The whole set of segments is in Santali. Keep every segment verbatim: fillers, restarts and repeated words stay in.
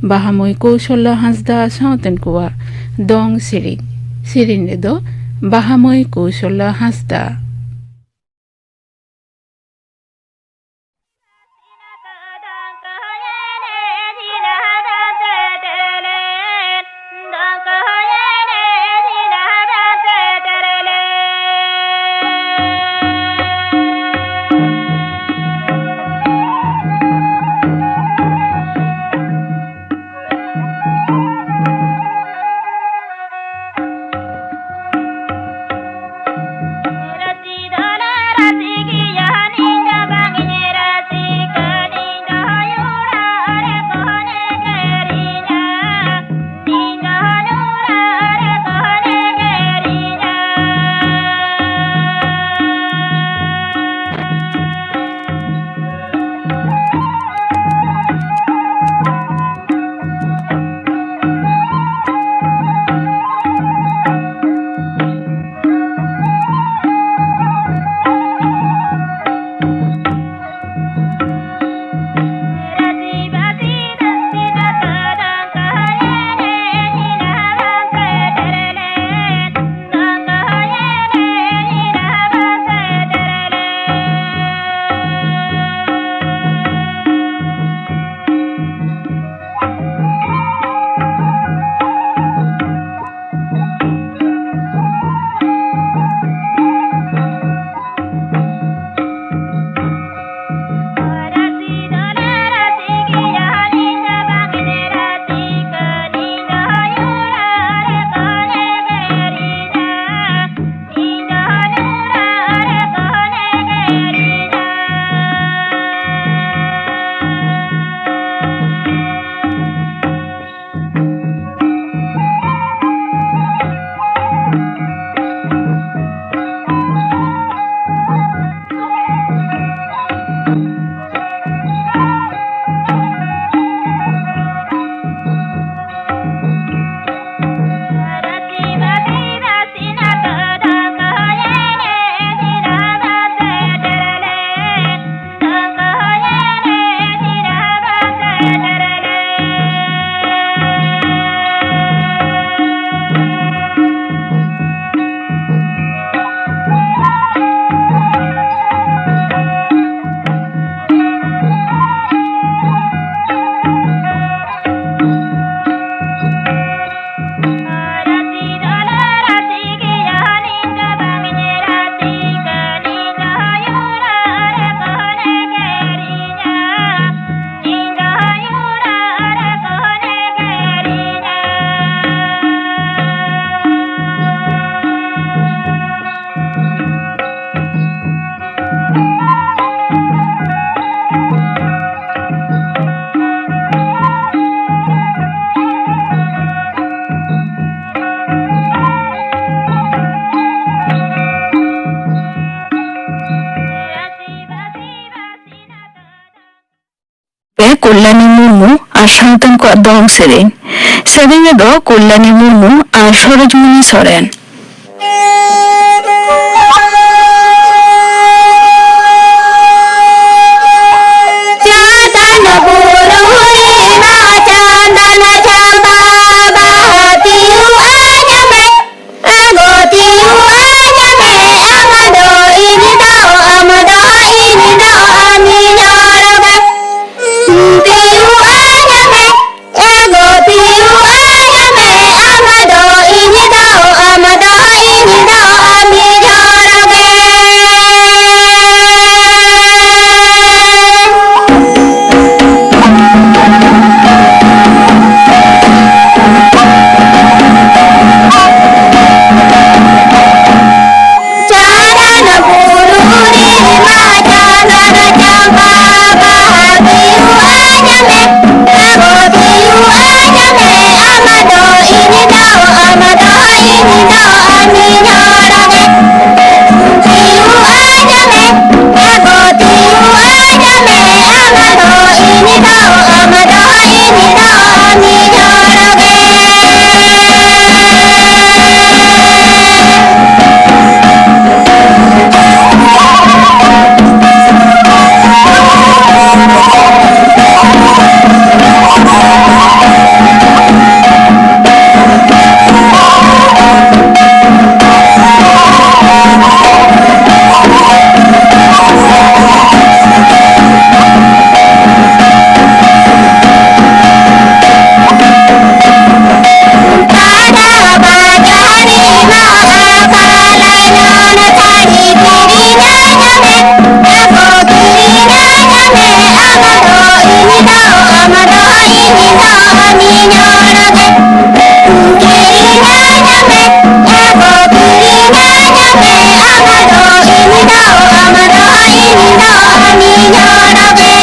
ᱵᱟᱦᱟ ᱢᱟᱹᱭ ᱠᱳᱣᱥᱚᱞᱟ ᱦᱟᱸᱥᱫᱟ ᱥᱟᱶᱛᱮᱱ ᱠᱚᱣᱟᱜ ᱫᱚᱝ ᱥᱮᱨᱮᱧ᱾ ᱥᱮᱨᱮᱧ ᱨᱮᱫᱚ ᱵᱟᱦᱟ ᱢᱟᱹᱭ ᱠᱳᱣᱥᱚᱞᱟ ᱦᱟᱸᱥᱫᱟ᱾ ᱠᱚᱞᱞᱟᱱᱤ ᱢᱩᱨᱢᱩ ᱟᱨ ᱥᱟᱶᱛᱮᱱ ᱠᱚᱣᱟᱜ ᱫᱚᱝ ᱥᱮᱨᱮᱧ᱾ ᱥᱮᱨᱮᱧ ᱨᱮᱫᱚ ᱠᱚᱞᱞᱟᱱᱤ ᱢᱩᱨᱢᱩ ᱟᱨ ᱥᱚᱨᱳᱡᱽᱢᱚᱱᱤ ᱥᱚᱨᱮᱱ᱾ ᱪᱟᱸᱫᱟᱱ ᱵᱩᱨᱩ ᱨᱮᱢᱟ ᱪᱟᱸᱫᱟᱱ ᱪᱟᱸᱯᱟ ᱵᱟᱦᱟ ᱛᱤᱭᱩ ᱟᱸᱡᱚᱢᱮ, ᱟᱜᱚ ᱛᱤᱭᱩ ᱟᱸᱡᱚᱢᱮ, ᱟᱢ ᱫᱚ ᱤᱧ ᱫᱚ, ᱟᱢ ᱫᱚ ᱤᱧ ᱫᱚ ᱟᱢᱤᱧ ᱦᱚᱲ ᱜᱮ᱾ ᱛᱤᱭᱩ ᱟᱸᱡᱚᱢᱮ, ᱮ ᱜᱳ ᱯᱤᱭᱩ ᱟᱸᱡᱚᱢ ᱢᱮ, ᱟᱢ ᱫᱚ ᱤᱧ ᱫᱚ, ᱟᱢ ᱫᱚ ᱤᱧ ᱫᱚ ᱟᱢᱤᱧ ᱦᱚᱲ ᱜᱮ᱾ ᱪᱟᱸᱫᱟᱱ ᱵᱩᱨᱩ ᱨᱮᱢᱟ ᱪᱟᱸᱫᱟᱱ ᱪᱟᱸᱯᱟ ᱵᱟᱦᱟ ᱯᱤᱭᱩ ᱟᱸᱡᱚᱢ ᱢᱮ, ᱟᱜᱚ ᱯᱤᱭᱩ ᱟᱸᱡᱚᱢ ᱢᱮ, ᱟᱢ ᱫᱚ ᱤᱧ ᱫᱚ, ᱟᱢ ᱫᱚ ᱤᱧ ᱫᱚ ᱟᱢᱤᱧ ᱦᱚᱲ ᱜᱮ᱾ ᱯᱤᱭᱩ ᱟᱸᱡᱚᱢ ᱢᱮ, ᱟᱜᱚ ᱯᱤᱭᱩ ᱟᱸᱡᱚᱢ ᱢᱮ, ᱟᱢ ᱫᱚ ᱤᱧ ᱫᱚ, ᱟᱢ ᱫᱚ ᱤᱧ ᱫᱚ ᱟᱢᱤᱧ ᱦᱚᱲ ᱜᱮ᱾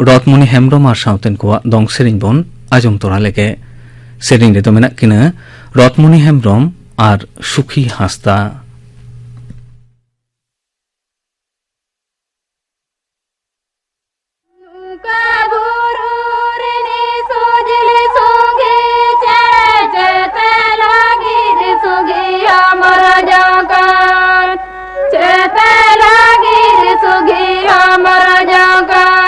ᱨᱚᱛᱢᱩᱱᱤ ᱦᱮᱢᱵᱽᱨᱚᱢ ᱟᱨ ᱥᱟᱶᱛᱮᱱ ᱠᱚᱣᱟᱜ ᱫᱚᱝ ᱥᱮᱨᱮᱧ ᱵᱚᱱ ᱟᱸᱡᱚᱢ ᱛᱚᱨᱟ ᱞᱮᱜᱮ᱾ ᱥᱮᱨᱮᱧ ᱨᱮᱫᱚ ᱢᱮᱱᱟᱜ ᱠᱤᱱᱟ ᱨᱚᱛᱢᱩᱱᱤ ᱦᱮᱢᱵᱽᱨᱚᱢ ᱟᱨ ᱥᱩᱠᱷᱤ ᱦᱟᱸᱥᱫᱟ᱾ ᱱᱚᱝᱠᱟ ᱵᱩᱨᱩ ᱨᱤᱱᱤᱡ ᱥᱚᱡᱽᱞᱤ ᱥᱚᱸᱜᱮ ᱪᱮᱬᱮ ᱪᱮᱛᱮ ᱞᱟᱹᱜᱤᱫ ᱥᱚᱸᱜᱮ ᱟᱢ ᱨᱟᱡᱟ ᱠᱟᱱ᱾ ᱪᱮᱛᱮ ᱞᱟᱹᱜᱤᱫ ᱥᱚᱸᱜᱮ ᱟᱢ ᱨᱟᱡᱟ ᱠᱟᱱ᱾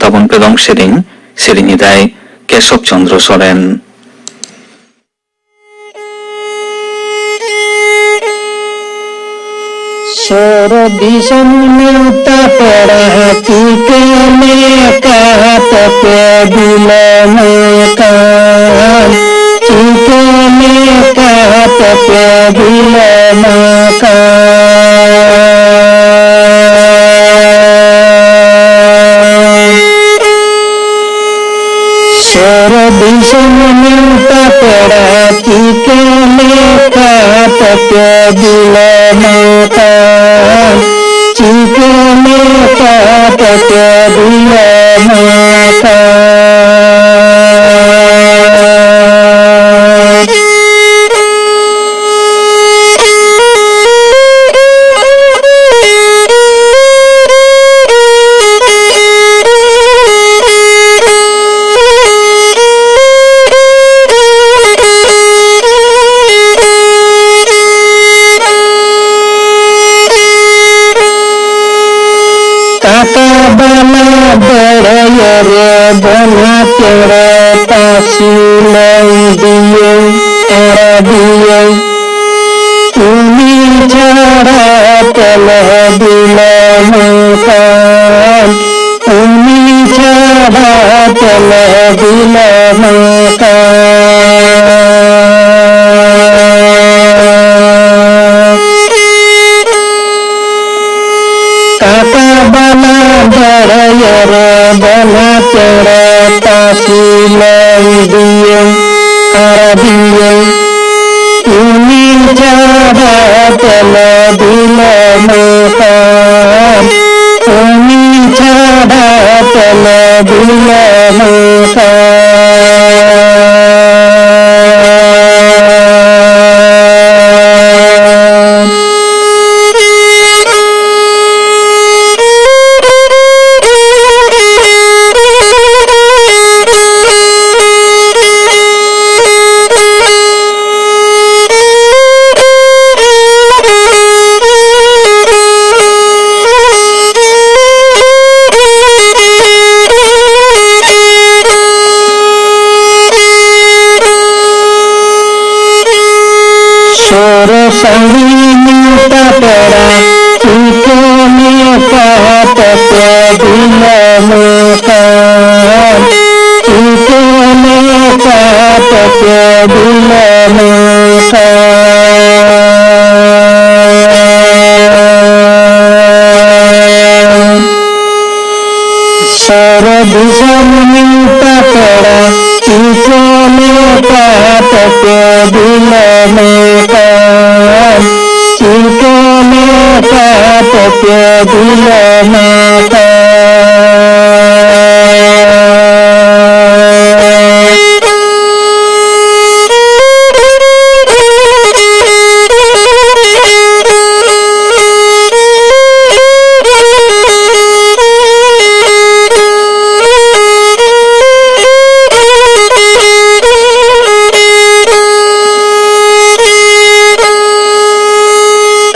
ᱛᱟᱵᱚᱱ ᱯᱮ ᱫᱚᱝ ᱥᱮᱨᱮᱧ, ᱥᱮᱨᱮᱧ ᱮᱫᱟᱭ ᱠᱮᱥᱚᱵ ᱪᱚᱸᱫᱽᱨᱚ ᱥᱚᱨᱮᱱ᱾ ᱥᱚᱨ ᱫᱤᱥᱚᱢ ᱱᱮᱣᱛᱟ ᱯᱮᱲᱟ ᱪᱤᱠᱟᱹ ᱞᱮᱠᱟ ᱛᱮᱯᱮ ᱵᱤᱞᱚᱢ ᱟᱠᱟᱱ? ᱪᱤᱠᱟᱹ ᱞᱮᱠᱟ ᱛᱮᱯᱮ ᱵᱤᱞᱚᱢ ᱟᱠᱟᱱ? ᱥᱚᱨ ᱫᱤᱥᱚᱢ ᱱᱮᱣᱛᱟ ᱯᱮᱲᱟ ᱪᱤᱠᱟᱹ ᱞᱮᱠᱟ ᱛᱮᱯᱮ ᱵᱤᱞᱚᱢ ᱟᱠᱟᱱ? ᱪᱤᱠᱟᱹ ᱞᱮᱠᱟ ᱛᱮᱯᱮ ᱵᱤᱞᱚᱢ ᱟᱠᱟᱱ? ᱠᱟᱠᱟ ᱵᱟᱞᱟ ᱵᱟᱹᱲᱟᱹᱭᱟᱹ ᱨᱮ ᱵᱚᱱᱟ ᱪᱮᱬᱮ ᱯᱟᱹᱥᱤ ᱞᱟᱹᱭᱤᱭᱟᱹ ᱟᱨ ᱫᱤᱭᱟᱹ᱾ ᱩᱱᱤ ᱪᱷᱟᱲᱟ ᱛᱮᱞᱮ ᱵᱤᱞᱚᱢ ᱟᱠᱟᱱ, ᱩᱱᱤ ᱪᱷᱟᱲᱟ ᱛᱮᱞᱮ ᱵᱤᱞᱚᱢ ᱟᱠᱟᱱ᱾ ᱠᱟᱠᱟ ᱵᱟᱞᱟ ᱵᱟᱹᱲᱟᱹᱭᱟᱹ ᱨᱮ ᱵᱚᱱᱟ ᱪᱮᱬᱮ ᱯᱟᱹᱥᱤ ᱞᱟᱹᱭ ᱫᱤᱭᱟᱹ ᱟᱨ ᱫᱤᱭᱟᱹ᱾ ᱩᱱᱤ ᱪᱷᱟᱰᱟ ᱛᱮᱞᱮ ᱵᱤᱞᱚᱢ ᱟᱠᱟᱱ, ᱩᱱᱤ ᱪᱷᱟᱰᱟ ᱛᱮᱞᱮ ᱵᱤᱞᱚᱢ ᱟᱠᱟᱱ᱾ ᱥᱟᱺᱜᱤᱧ ᱯᱟᱛᱲᱟ ᱪᱤᱠᱟᱹ ᱢᱮᱛᱟ ᱛᱮᱯᱮ ᱵᱤᱞᱚᱢ ᱟᱠᱟᱱ? ᱪᱤᱠᱟᱹ ᱢᱮᱛᱟ ᱛᱮᱯᱮ ᱵᱤᱞᱚᱢ ᱟᱠᱟᱱ? ᱥᱟᱨᱟ ᱫᱤᱥᱚᱢ ᱱᱮᱣᱛᱟ ᱯᱮᱲᱟ, ᱪᱤᱠᱟᱹ ᱞᱮᱠᱟ ᱛᱮᱯᱮ ᱵᱤᱞᱚᱢ ᱟᱠᱟᱱ? ᱪᱤᱠᱟᱹ ᱞᱮᱠᱟ ᱛᱮᱯᱮ ᱵᱤᱞᱚᱢ ᱟᱠᱟᱱ?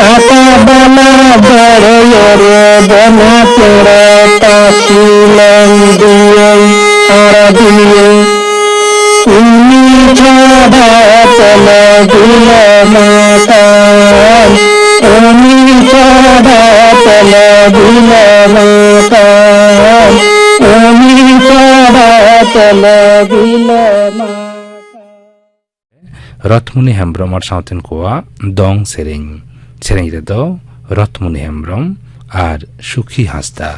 ᱠᱟᱴᱟ ᱵᱟᱞᱟ ᱵᱟᱲᱭᱚᱨ ᱵᱚᱱᱟ ᱪᱮᱬᱮ ᱛᱟᱥᱤ ᱞᱮᱱ ᱫᱤᱭᱟᱹᱭ ᱟᱲᱟᱜᱤᱭᱟᱹ᱾ ᱩᱱᱤ ᱪᱷᱟᱰᱟ ᱛᱮᱞᱮ ᱵᱤᱞᱚᱢ ᱟᱠᱟᱱ, ᱩᱱᱤ ᱪᱷᱟᱰᱟ ᱛᱮᱞᱮ ᱵᱤᱞᱚᱢ ᱟᱠᱟᱱ, ᱩᱱᱤ ᱪᱷᱟᱰᱟ ᱛᱮᱞᱮ ᱵᱤᱞᱚᱢ ᱟᱠᱟᱱ᱾ ᱨᱚᱛᱷᱢᱩᱱᱤ ᱦᱮᱢᱵᱽᱨᱚᱢ ᱟᱨ ᱥᱟᱶᱛᱮᱱ ᱠᱚᱣᱟᱜ ᱫᱚᱝ ᱥᱮᱨᱮᱧ᱾ ᱥᱮᱨᱮᱧ ᱨᱮᱫᱚ ᱨᱚᱛᱷᱢᱩᱱᱤ ᱦᱮᱢᱵᱽᱨᱚᱢ ᱟᱨ ᱥᱩᱠᱷᱤ ᱦᱟᱸᱥᱫᱟ᱾